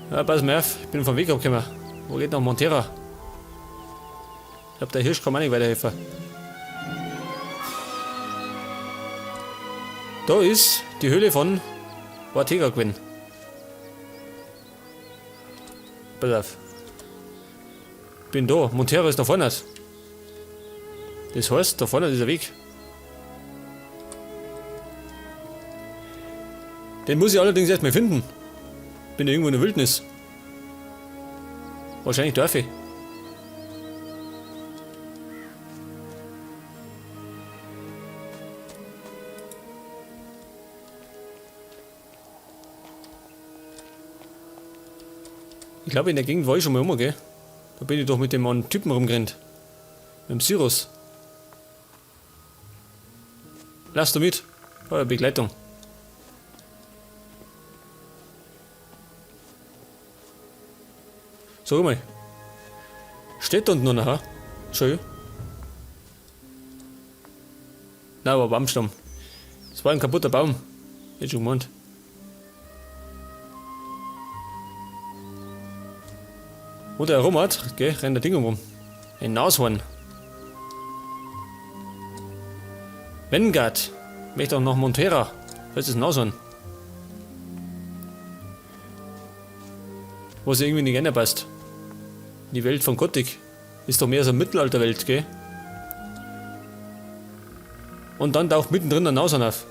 Ja, pass mal auf, ich bin vom Weg abgekommen. Wo geht nach Montera? Ich glaube, der Hirsch kann mir nicht weiterhelfen. Da ist die Höhle von Ortega gewesen. Pass auf. Bin da. Montera ist da vorne. Das heißt, da vorne ist der Weg. Den muss ich allerdings erstmal finden. Bin ja irgendwo in der Wildnis. Wahrscheinlich darf ich. Ich glaube, in der Gegend war ich schon mal rum, gell? Da bin ich doch mit dem einen Typen rumgerannt. Mit dem Cyrus. Lass du mit. Oh, Begleitung. Sag mal. Steht da unten noch, ha? Schön. Nein, aber Baumstamm. Das war ein kaputter Baum. Hätte schon gemeint. Wo der rum hat, gell, rennt der Ding rum. Ein Nashorn. Vanguard. Möchte auch noch Montera. Was ist Nashorn? Was irgendwie nicht reinpasst. Die Welt von Gothic. Ist doch mehr so eine Mittelalterwelt, gell? Und dann taucht mittendrin ein Nashorn auf.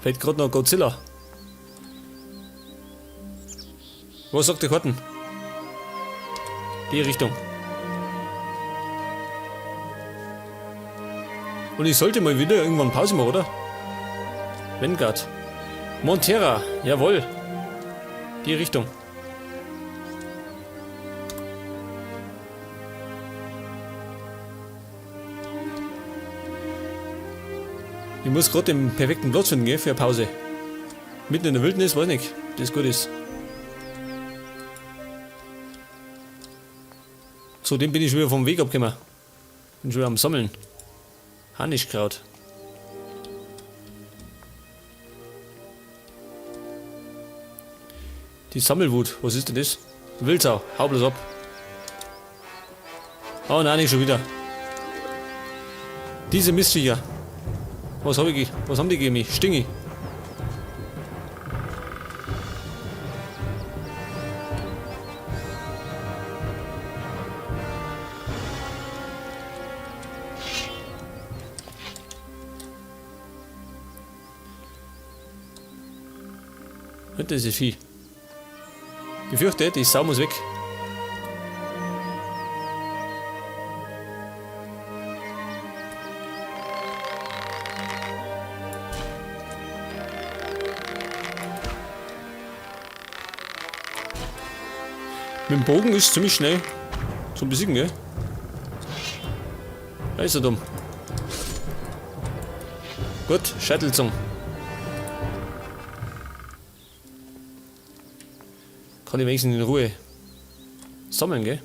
Vielleicht gerade noch Godzilla. Was sagt die Karten? Die Richtung. Und ich sollte mal wieder irgendwann Pause machen, oder? Vanguard. Montera, jawohl. Die Richtung. Ich muss gerade den perfekten Platz finden, gell, für eine Pause. Mitten in der Wildnis, weiß nicht, ob das gut ist. Zudem bin ich schon wieder vom Weg abgekommen. Bin schon wieder am Sammeln. Harnischkraut. Die Sammelwut, was ist denn das? Wildsau, hau bloß ab. Oh nein, nicht schon wieder. Diese Mistviecher. Was hab ich, was haben die gegen mich? Stingi. Das ist Vieh. Ich fürchte, die Sau muss weg. Mit dem Bogen ist ziemlich schnell zum Besiegen, gell? Da ist er dumm. Gut, Scheitelzung. Kann ich wenigstens in Ruhe sammeln, gell?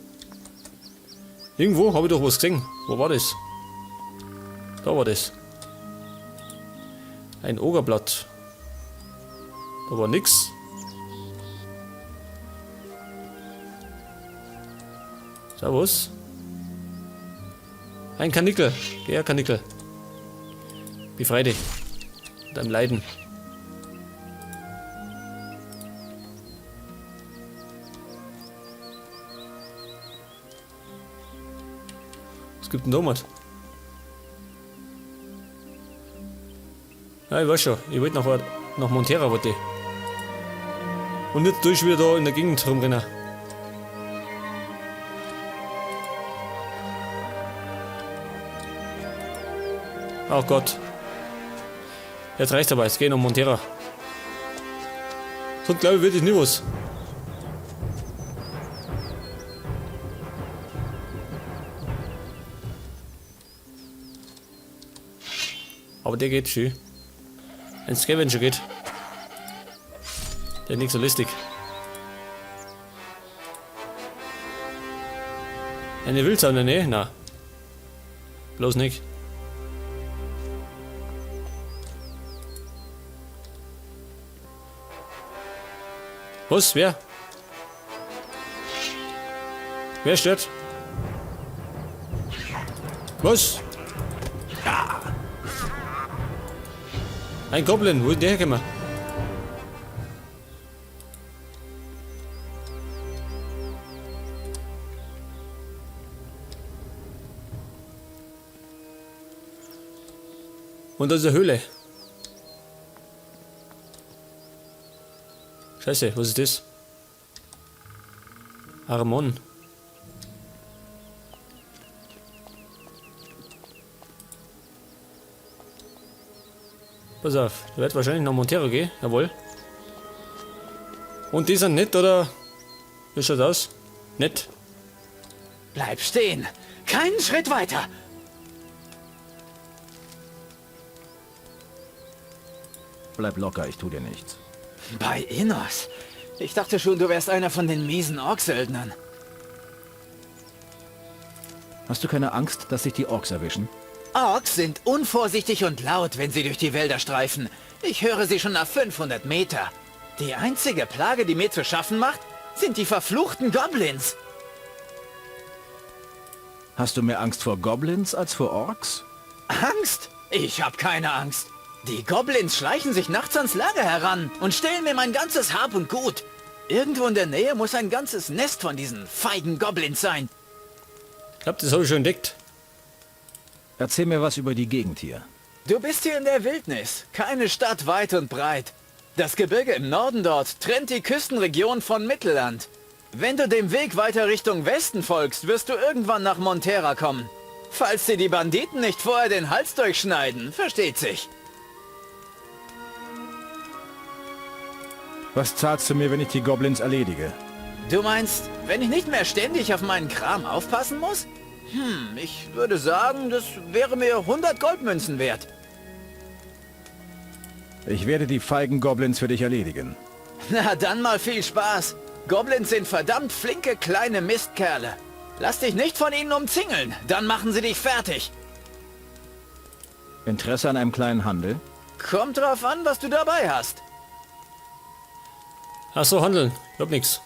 Irgendwo habe ich doch was gesehen. Wo war das? Da war das. Ein Ogerblatt. Da war nix. Servus. Ein Karnickel. Der Karnickel. Befrei dich. Deinem Leiden. Was gibt denn da was? Ja, ich weiß schon. Ich wollte nach Montera, wollte ich. Und nicht durch wieder da in der Gegend rumrennen. Oh Gott. Jetzt reicht's aber, jetzt geh ich nach Montera. Sonst glaube ich, wird es nie was. Aber der geht schön. Ein Scavenger geht. Der ist nicht so listig. Eine Wildsau in der Nähe? Na. Bloß nicht. Was? Wer? Wer stört? Was? Ah. Ein Goblin, wo ist der hergekommen? Und da ist eine Höhle. Scheiße, was ist das? Armon. Pass auf, der wird wahrscheinlich nach Montero gehen, jawohl. Und die sind nett, oder? Wie schaut aus? Nett. Bleib stehen! Keinen Schritt weiter! Bleib locker, ich tu dir nichts. Bei Innos. Ich dachte schon, du wärst einer von den miesen Orksöldnern. Hast du keine Angst, dass sich die Orks erwischen? Orks sind unvorsichtig und laut, wenn sie durch die Wälder streifen. Ich höre sie schon nach 500 Meter. Die einzige Plage, die mir zu schaffen macht, sind die verfluchten Goblins. Hast du mehr Angst vor Goblins als vor Orks? Angst? Ich habe keine Angst. Die Goblins schleichen sich nachts ans Lager heran und stehlen mir mein ganzes Hab und Gut. Irgendwo in der Nähe muss ein ganzes Nest von diesen feigen Goblins sein. Ich glaube, das habe ich schon entdeckt. Erzähl mir was über die Gegend hier. Du bist hier in der Wildnis. Keine Stadt weit und breit. Das Gebirge im Norden dort trennt die Küstenregion von Mittelland. Wenn du dem Weg weiter Richtung Westen folgst, wirst du irgendwann nach Montera kommen. Falls dir die Banditen nicht vorher den Hals durchschneiden, versteht sich. Was zahlst du mir, wenn ich die Goblins erledige? Du meinst, wenn ich nicht mehr ständig auf meinen Kram aufpassen muss? Ich würde sagen, das wäre mir 100 Goldmünzen wert. Ich werde die feigen Goblins für dich erledigen. Na dann mal viel Spaß. Goblins sind verdammt flinke kleine Mistkerle. Lass dich nicht von ihnen umzingeln, dann machen sie dich fertig. Interesse an einem kleinen Handel? Kommt drauf an, was du dabei hast. Ach so, handeln. Ich hab nix.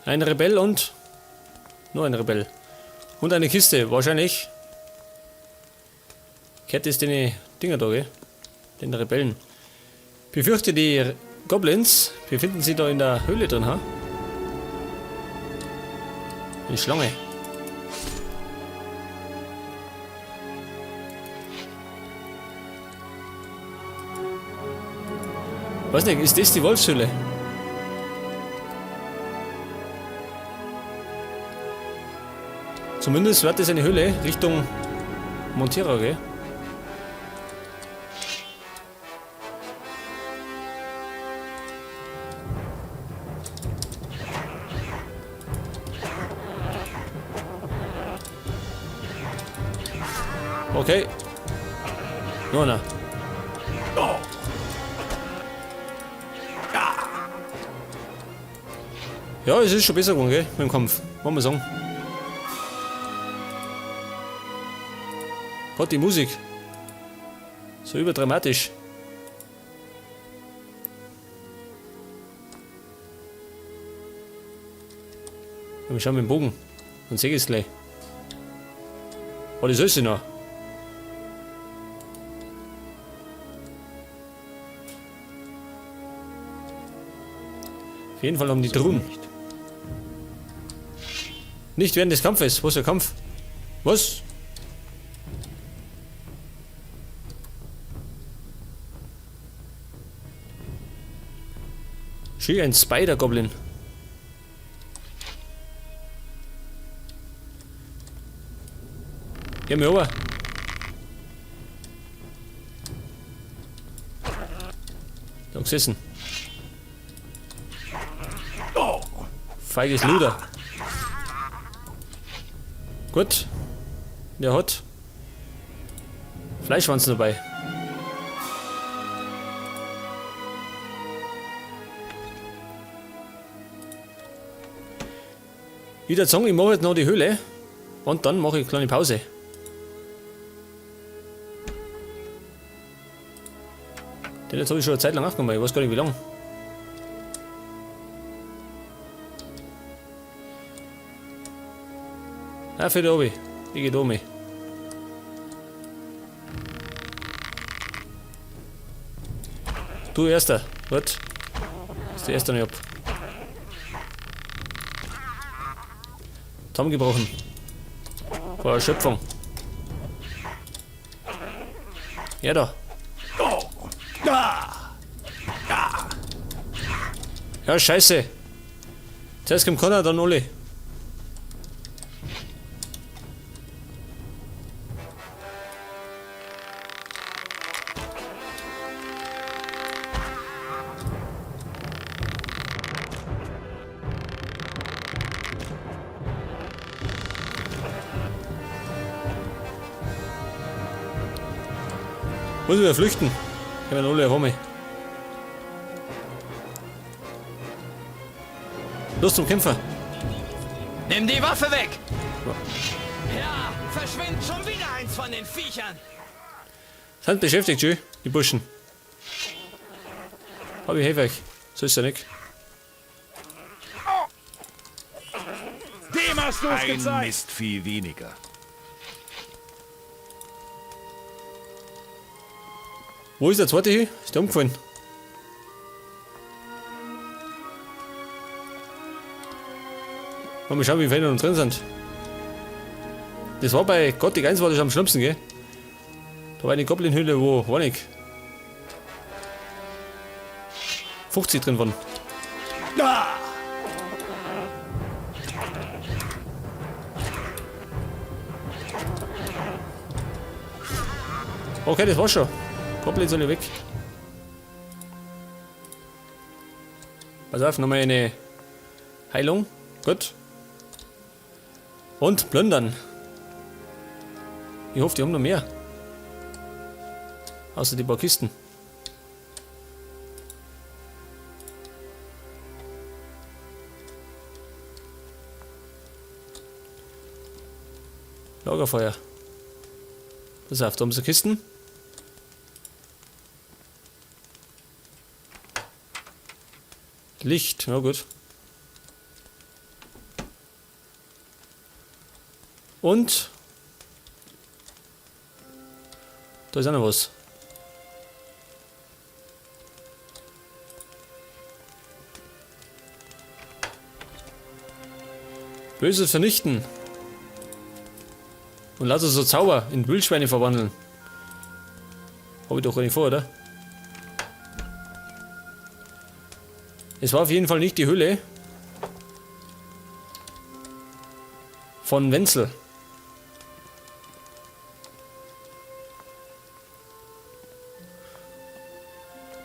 Ein Rebell und... Nur ein Rebell. Und eine Kiste, wahrscheinlich. Kette ist den Dinger da, gell? Den Rebellen. Befürchte, die Goblins befinden sich da in der Höhle drin, ha? Eine Schlange. Weiß nicht, ist das die Wolfshöhle? Zumindest wird das eine Höhle Richtung Montera, gell? Okay. Nur einer. Ja, es ist schon besser geworden, gell? Mit dem Kampf. Wollen wir sagen. Gott, die Musik. So überdramatisch. Wir schauen mit dem Bogen. Dann sehe ich es gleich. Oh, das ist sie noch. Auf jeden Fall haben die Truhen. Nicht. Nicht während des Kampfes. Was für ein Kampf? Was? Schön, ein Spider-Goblin. Geh mir rüber. Da gesessen. Feiges Luder. Gut. Der hat Fleischwanzen dabei. Ich würde sagen, ich mache jetzt noch die Höhle und dann mache ich eine kleine Pause. Denn jetzt habe ich schon eine Zeit lang aufgenommen, ich weiß gar nicht wie lange. Ja, für die obi. Ich geh da obi. Du Erster. Gut. Ist der Erste nicht ab. Zusammengebrochen. Vor Erschöpfung. Ja da. Ja, scheiße. Zuerst kommt keiner, dann alle. Muss ich wieder flüchten. Kommen alle auf mich. Los zum Kämpfer. Nimm die Waffe weg! Ja, verschwindet schon wieder eins von den Viechern! Sind beschäftigt, schön, die Burschen. Aber ich helfe euch. So ist ja nicht. Dem hast du's Ein gezeigt! Mistvieh weniger. Wo ist der zweite hier? Ist der umgefallen? Mal schauen, wie viele noch drin sind. Das war bei Gothic 1 war das am schlimmsten, gell? Da war eine Goblin-Höhle, wo, war nicht. 50 drin waren. Okay, das war's schon. Goblins alle weg. Pass auf, nochmal eine Heilung. Gut. Und plündern. Ich hoffe, die haben noch mehr. Außer die paar Kisten. Lagerfeuer. Pass auf, da haben sie Kisten. Licht, na gut. Und da ist auch noch was. Böses vernichten. Und lass uns so Zauber in Wildschweine verwandeln. Hab ich doch gar nicht vor, oder? Es war auf jeden Fall nicht die Höhle von Wenzel.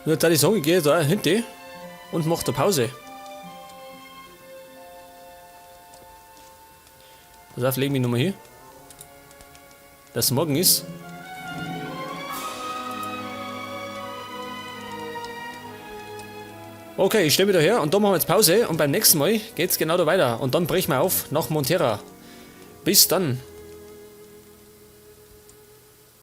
Nur da ich sagen, ich gehe da hinten und mache da Pause. Pass auf, leg mich nochmal hier. Dass morgen ist. Okay, ich stelle mich da her und da machen wir jetzt Pause und beim nächsten Mal geht's genau da weiter und dann brechen wir auf nach Monterra. Bis dann.